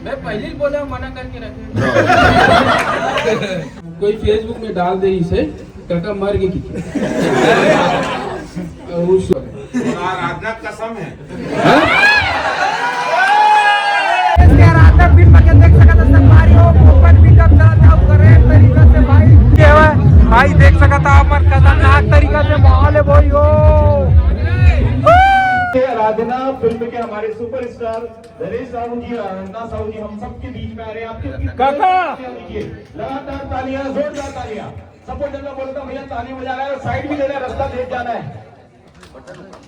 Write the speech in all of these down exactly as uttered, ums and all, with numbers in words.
मैं पहले ही बोला, मना करके रखे। कोई Facebook में डाल दे इसे, "काका मर गए किके।" उस आराधना कसम है। हाँ? इसके आराधना फिल्म के देख सकत हन संगवारी हो, ओपन भी जब चलत हे, ओकर एक तरीका से भाई। ये है, भाई देख सकत हव, अपन खतरनाक तरीका से माहौल है भाई हो। ये आराधना फिल्म के हमारे सुपरस्टार धनेश साहू जी, आराधना साहू जी हम सबके बीच में आ रहे हैं। आपके काका! लगातार तालियां, जोरदार तालियां। सबको डंडा बोलता भैया, ताली बजा रहा है, साइड भी देना है, रास्ता देख जाना है।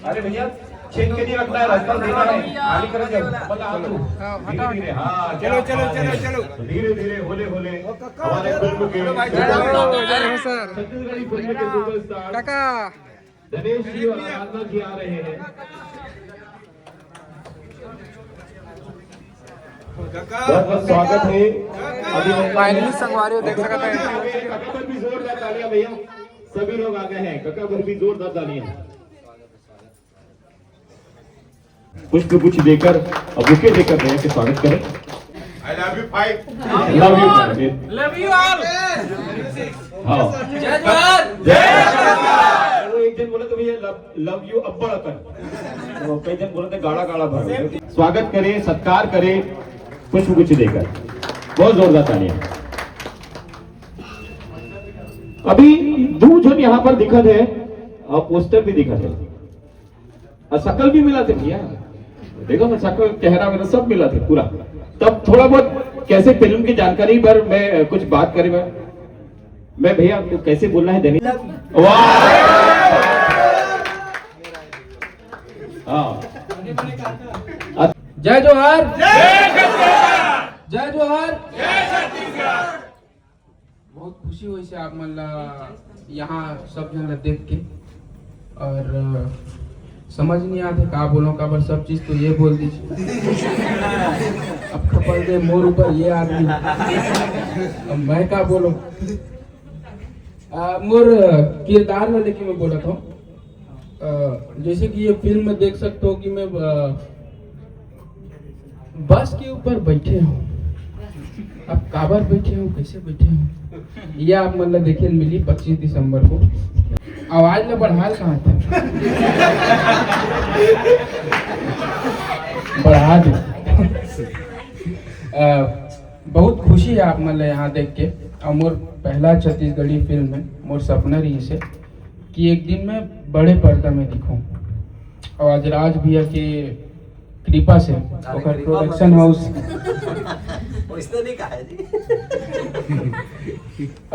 अरे भैया, छेद के नहीं रखना है, रास्ता देना है। खाली कर दो, मतलब आप लोग। हाँ, धीरे धीरे, हाँ, चलो, क्या चलो, बात चलो, है। चलो। धीरे धीरे, होले होले। हमारे फिल्म के अरे हो सर। छत्तीसगढ़ी फिल्म के सुपरस्टार काका। धनेश जी और आराधना जी आ रहे हैं। बहुत बहुत स्वागत है। अभी फाइनली संगवारी हो देख सकते हैं। काका पर भी जोरदार तालियां भैया, सभी लोग आ गए हैं। काका पर भी जोरदार तालियां। पुष्प गुच्छ देकर और बुके देकर भैया के स्वागत करें। I love you five। Love you five। Love you all। हाँ। जय जोहार। जय जोहार। वो एक जन बोले तो भैया love, love you अब्बड़ अकन। तो कई जन बोले थे गाड़ा गाड़ा भर। स्वागत करें, सत्कार करें, पुष्प गुच्छ देकर। बहुत जोरदार तालियां। अभी दू झन यहाँ पर दिखत है और पोस्टर भी दिखत है। और शकल भी मिला थे भैया, देखो ना, शकल, चेहरा मेरा सब मिला थे पूरा। तब थोड़ा बहुत कैसे फिल्म की जानकारी पर मैं, अ, कुछ बात करी मैं, मैं भैया आपको कैसे बोलना है धनी। वाह! हाँ। जय जोहार। जय जोहार। बहुत खुशी होइस हे आप मन ला यहाँ सब झन ला देख के, और, अ, समझ नहीं आत हे का बोलूं, काबर सब चीज तो ये बोल दीस। अब खपल दे मोर ऊपर ये आदमी, अब मैं का बोलूं? अ, मोर किरदार ला लेके मैं बोलत हूँ। अ, जैसे कि ये फिल्म में देख सकते हो कि मैं, अ, बस के ऊपर बैठे हूँ। अब काबर बैठे हूँ, कैसे बैठे हूँ, ये आप मन ला देखे ल मिली पच्चीस दिसंबर को। आवाज ला बढ़ा ल कहाँ था? बढ़ा दे। अ, बहुत खुशी है आप मन ला यहाँ देख के। और मोर पहला छत्तीसगढ़ी फिल्म है, मोर सपना रहिस हे कि एक दिन मैं बड़े पर्दा में दिखूं। और आज राज भैया के कृपा से, ओकर प्रोडक्शन हाउस। वैसे नहीं कहा है जी।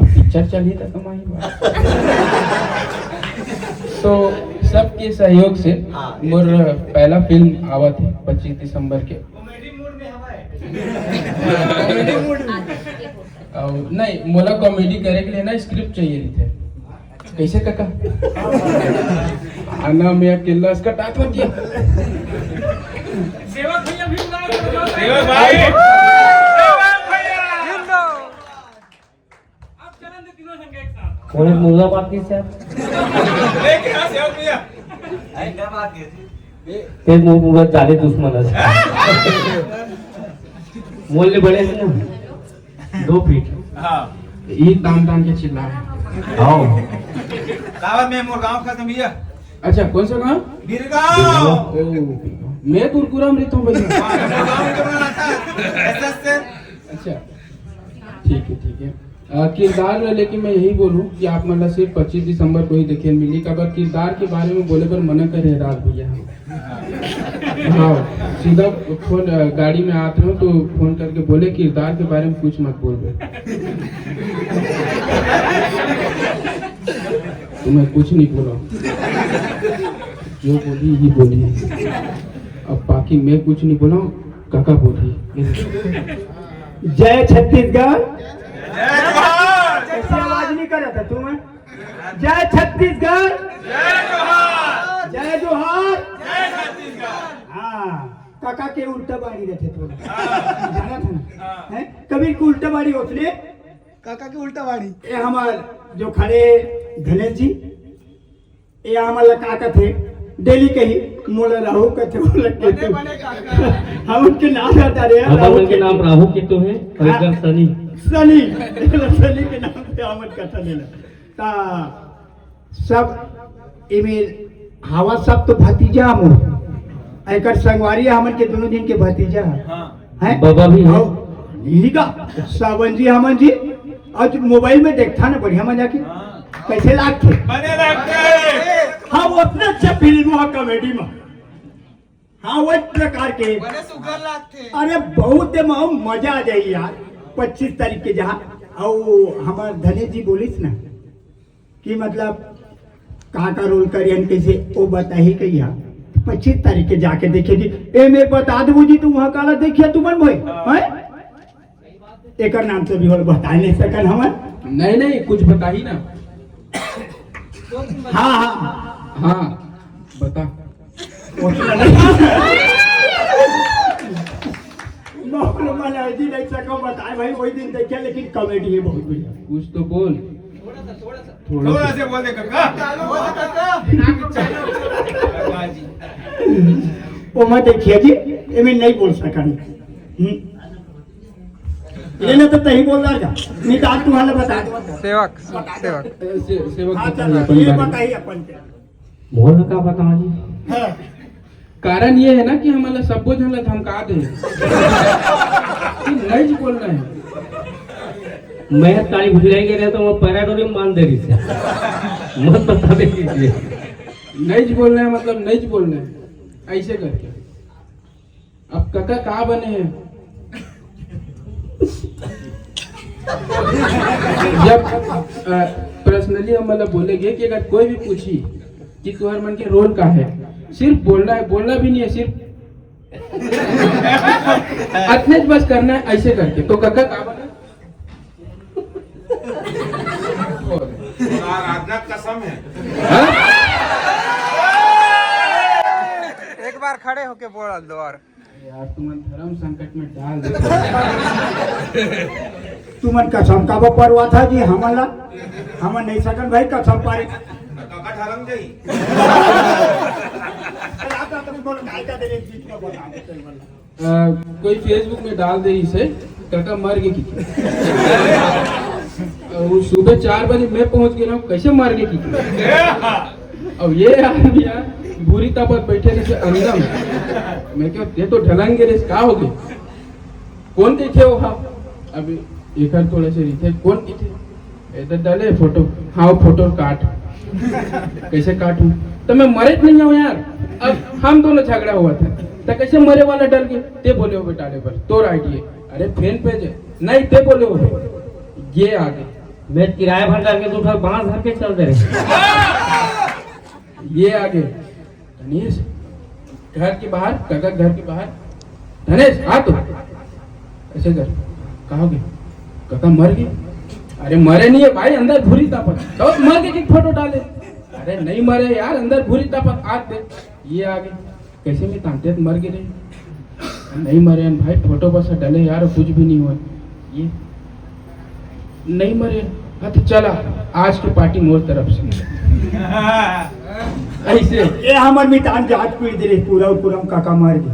अब पिक्चर चली तो कमाई बा। तो सबके सहयोग से हाँ, मोर पहला फिल्म आवत हे पच्चीस दिसंबर के। कॉमेडी मूड में हवा है। कॉमेडी मूड में। अउ नहीं, मोला कॉमेडी करे के लिए ना स्क्रिप्ट चाहिए रहिथे। कैसे काका? आना मैं अकेला इसका टाट मत दिया। सेवक भैया भी बुलाओ, सेवक भाई। सेवक भैया। आप चलन दे तीनों संग एक साथ। कोई मुर्गा बात नहीं सर। लेके आ सेवक भैया। अरे क्या बात है जी? ते मु-, मुर्गा जाले दुश्मन है। मोल ले बड़े हैं ना? दो फीट। हाँ। ये तान तान के चिल्ला रहे हैं। आओ। कावत में मोर गांव का भैया। अच्छा, कौन सा गांव? बीरगांव। ओ, मैं कुरकुरा में रहता हूँ भैया। हाँ, मोर गांव में तो रहता है। ऐसा से। अच्छा, ठीक है, ठीक है। अ, किरदार ला लेके मैं यही बोलूं कि आप मन ला सिर्फ पच्चीस दिसंबर को ही देखे मिली, काबर किरदार के बारे में बोले बर मना करे राज भैया। हाँ, सीधा फोन, अ, गाड़ी में आत रहो तो फोन करके बोले, "किरदार के बारे में कुछ मत बोल रहे।" तो मैं कुछ नहीं बोला, जो बोली ही बोली। अब बाकी मैं कुछ नहीं बोला, काका बोली। जय छत्तीसगढ़। ऐसी आवाज नहीं कर रहा था तू, मैं। जय छत्तीसगढ़। जय जोहार। जय जोहार। जय छत्तीसगढ़। हाँ, काका के उल्टा बाड़ी रखे थोड़ा। हाँ। जाना था ना? हाँ। हैं? कबीर के उल्टा बाड़ी होत ले। काका के उल्टा बाड़ी। ये हमार जो खड़े धनेश जी, ये हमन ला का कथे, डेली कही, मोला राहु कथे, मोला केतु। हमन के नाम रहता रे यार, हमन राहु मन के केतु। नाम राहु केतु हे, अउ हाँ। एकर शनि। शनि, एला शनि के नाम से हमन कथा लेला। ता सब एमे हवा सब तो भतीजा मोर। एकर संगवारी हमन के दोनों दिन के भतीजा हे। हाँ। हैं? बाबा भी हे। हाँ, यही का सावन जी, हमन जी, आज मोबाइल में देखता ना बढ़िया मजा के। हाँ। कैसे लागथे? बने लागथे। हाँ, वो अपने अच्छा फिल्म हुआ कॉमेडी में। हाँ, वो प्रकार के। बने सुग्घर लागथे। अरे, बहुत दे में मजा आ जाई यार। पच्चीस तारीख के जहाँ, अउ हमार धनेश जी बोलिस ना कि मतलब का का रोल करियन, कैसे, वो बताही कहिया। पच्चीस तारीख के जाके देखे जी, ए, मैं बता देबो जी, तू वहाँ काला देखिया तुमन मोय, हैं? एकर नाम से भी होल बताए नहीं सकन हमन। नहीं, नहीं, कुछ बताही ना। हाँ, हाँ। हाँ, बता। उतना नहीं। मालूम है जी, नहीं सको बताए भाई, वही दिन देखे, लेकिन कॉमेडी है बहुत बढ़िया। कुछ तो बोल। थोड़ा थोड़ा सा। से बोल दे काका। काका जी। वो मत देखिए जी, ये मैं नहीं बोल सकन। हम्म। ये ना तो तही बोल रहा था। नहीं तो आज तुम्हारा बता दो। सेवक, सेवक। ए, से-, सेवक हाँ, बताइए चलो, अपन ये बारे में। बताइए अपन के। मोर का बताओ जी। हाँ। कारण ये है ना कि हमन ला सब्बो झन ला धमका दे कि नहीं जी बोलना है। मैं तारी भुलाई गए रहे तो वो पैराडोरी में बांध दे रही थी। मत बता दे कीजिए। नहीं जी बोलना है, मतलब नहीं जी बोलना है, ऐसे करके। अब कका का बने हैं? जब, अ, पर्सनली हम मतलब बोलेंगे कि अगर कोई भी पूछी कि तुहर मन के रोल का है, सिर्फ बोलना है, बोलना भी नहीं है, सिर्फ अतने बस करना है ऐसे करके। तो कका का बने? आराधना कसम है। हाँ? एक बार खड़े होके बोल दो और। यार, तुमन धर्म संकट में डाल दे। तुमन कसम का वो परवा था जी, हमन ला, हमन नहीं सकन भाई कसम पारे। काका ढरम जाई। आप, आप बोलो, काय का दे रहे बीच में बोला, आप बोलो। अ, कोई Facebook में डाल दे इसे, काका मर गए किथे। अ, वो सुबह चार बजे मैं पहुंच गया हूँ, कैसे मर गए किथे। अब ये आदमी यार, भूरी तापत बैठे रहिसे अंदम। मैं क्या, ये तो ढलंग गे रहिसे, का हो गए? कौन कहिथे वो? हाँ, अभी एकर थोड़े से रहिथे, कौन कहिथे? ए तो डाले फोटो, हाँ, वो फोटो काट। कैसे काटूं? तो मैं मरे तो नहीं हूँ यार। अब हम दोनों झगड़ा हुआ था, तो कैसे मरे वाला डल के? ते बोले हो बेटा, डाले पर तोर आईडी है। अरे फैन पेज है, नहीं ते बोले हो। ये आगे। मैं किराया भर डाल के तू उठा बांस भर के चल दे रहे। ये आगे। धनेश, घर के बाहर, काका घर के बाहर। धनेश, आ तो। ऐसे कर। कहा गए? काका मर गए? अरे मरे नहीं है भाई, अंदर भूरी तापत। तो मर के की फोटो डाले? अरे नहीं मरे यार, अंदर भूरी तापत, आग दे। ये आगे। कैसे में तांते मर गए रे? नहीं मरे हैं भाई, फोटो बस डले यार, कुछ भी नहीं हुआ। ये नहीं मरे। हाँ तो चला, आज की पार्टी मोर तरफ से। ऐसे। ये हमर मितान जात पीट दे रे, पूरा पूरा काका मर गए।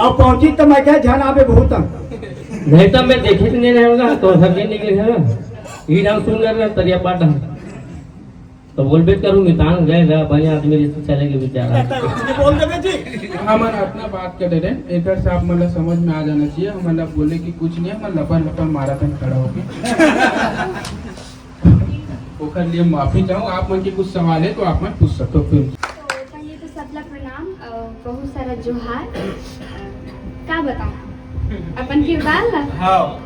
अब पहुंची तो मैं क्या ध्यान आवे बहुत। नहीं तो मैं देखे तो नहीं रहेगा, तो सके नहीं रहेगा। ये नाम सुन रहे तरिया पाटा। तो बोलबे करूँ, मितान गए गा, बढ़िया आदमी रिश्ते चलेंगे बेचारा। ये बोल देबे जी। हमन अपना बात कर रहे हैं, एकर से आप मतलब समझ में आ जाना चाहिए। हमन ला बोले कि कुछ नहीं, हमन लपर लपर मारा था खड़ा होके। ओकर लिए माफी चाहूँ। आप मन के कुछ सवाल है तो आप मन पूछ सकते हो फिर। तो पहले तो सबला प्रणाम, अ, बहुत सारा जोहार। अ, का बताऊँ अपन किरदार ला? हाँ।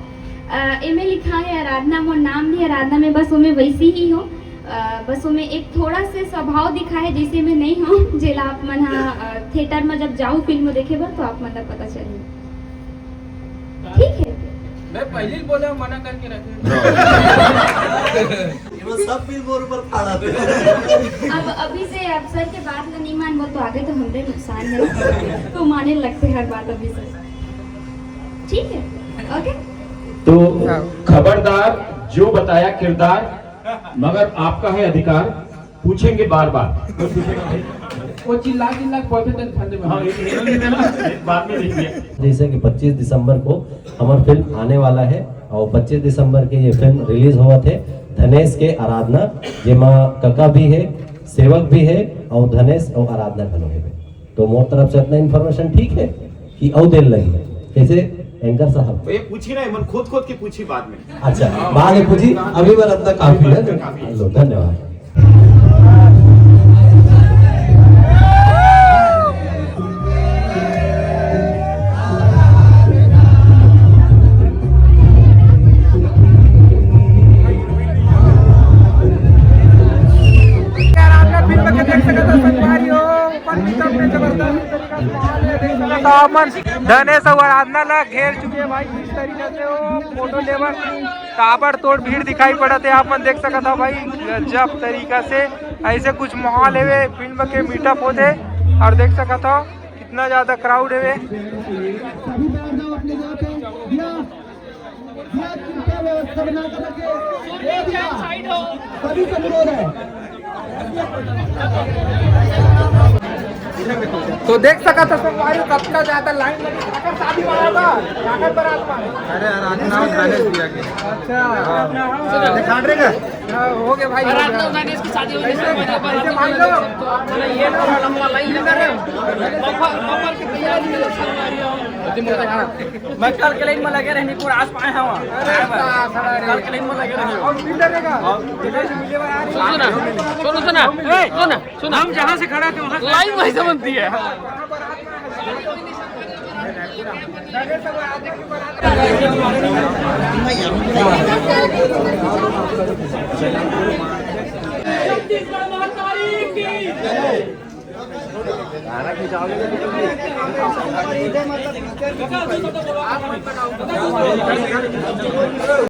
अ, एमे लिखा है आराधना, मोर नाम भी आराधना में, बस ओमे वैसी ही हूँ। अ, बस ओमे एक थोड़ा से स्वभाव दिखा है, जैसे मैं नहीं हूँ, जेला आप मन हा, अ, थिएटर में जब जाऊ फिल्म देखे बर, तो आप मन ला पता चलही। ठीक है। मैं पहले ही बोला, मना करके रखे। ये वो सब फिल्म और ऊपर फाड़ा दे। अब अभी से आप सर के बात ला नहीं मानबो, तो आगे तो हमरे नुकसान है। तो माने लगते हर बात अभी से। ठीक है, ओके। तो खबरदार, जो बताया किरदार, मगर आपका है अधिकार, पूछेंगे बार बार। वो चिल्ला चिल्ला के बोलथे, तेन ठंड में। हाँ, ये, ये, ये, ये, बाद में देख लिया। जैसे कि पच्चीस दिसंबर को हमार फिल्म आने वाला है और पच्चीस दिसंबर के ये फिल्म रिलीज होवत है धनेश के आराधना, जेमा कका भी है, सेवक भी है और धनेश और आराधना घलो है। तो मोर तरफ से इतना इन्फॉर्मेशन ठीक है कि अउ देर लगी? कैसे एंकर साहब? ये पूछी ना, मन खोद खोद के पूछी बाद में। अच्छा, बाद में पूछी, अभी बार इतना काफी है। लो, धन्यवाद। आराधना फिल्म के देख सकत हो संगवारी हो, ओपन पिकअप में जबरदस्त तरीका से माहौल है, देख सकत हो आप मन। धनेश अउ आराधना ला घेर चुके हैं भाई, किस तरीके से वो फोटो लेबर ताबड़तोड़ भीड़ दिखाई पड़त है, आप मन देख सकत हो भाई, गजब तरीका से ऐसे कुछ माहौल है, फिल्म के मीटअप होते और देख सकत हो कितना ज्यादा क्राउड है। सभी बैठ जाओ अपने जगह पे। भैया, भैया, कृपया व्यवस्था बना कर रखें। ए भैया, सभी से अनुरोध है। तो देख सकत हो संगवारी, कतना ज्यादा लाइन लगे। काकर शादी वाला बा, काकर बारात बा। अरे यार, आज नाम खाने दिया के। अच्छा। दिखा रहे का? हाँ, हो गया भाई, हो गया। रात में इसकी शादी हो गई, ऐसे, ऐसे मान लो। लंबा लाइन लगा रहे हो। बफर, बफर की तैयारी है। मैं कल के लाइन में लगे रहने, पूरा आस पाए हैं वहाँ। अरे, कल के लाइन में लगे रहने। और फिर डरेगा। सुनो ना, सुनो, सुनो, ए, सुनो ना, सुनो। हम जहाँ से खड़ा थे, वहाँ से लाइन वैसे बनती है।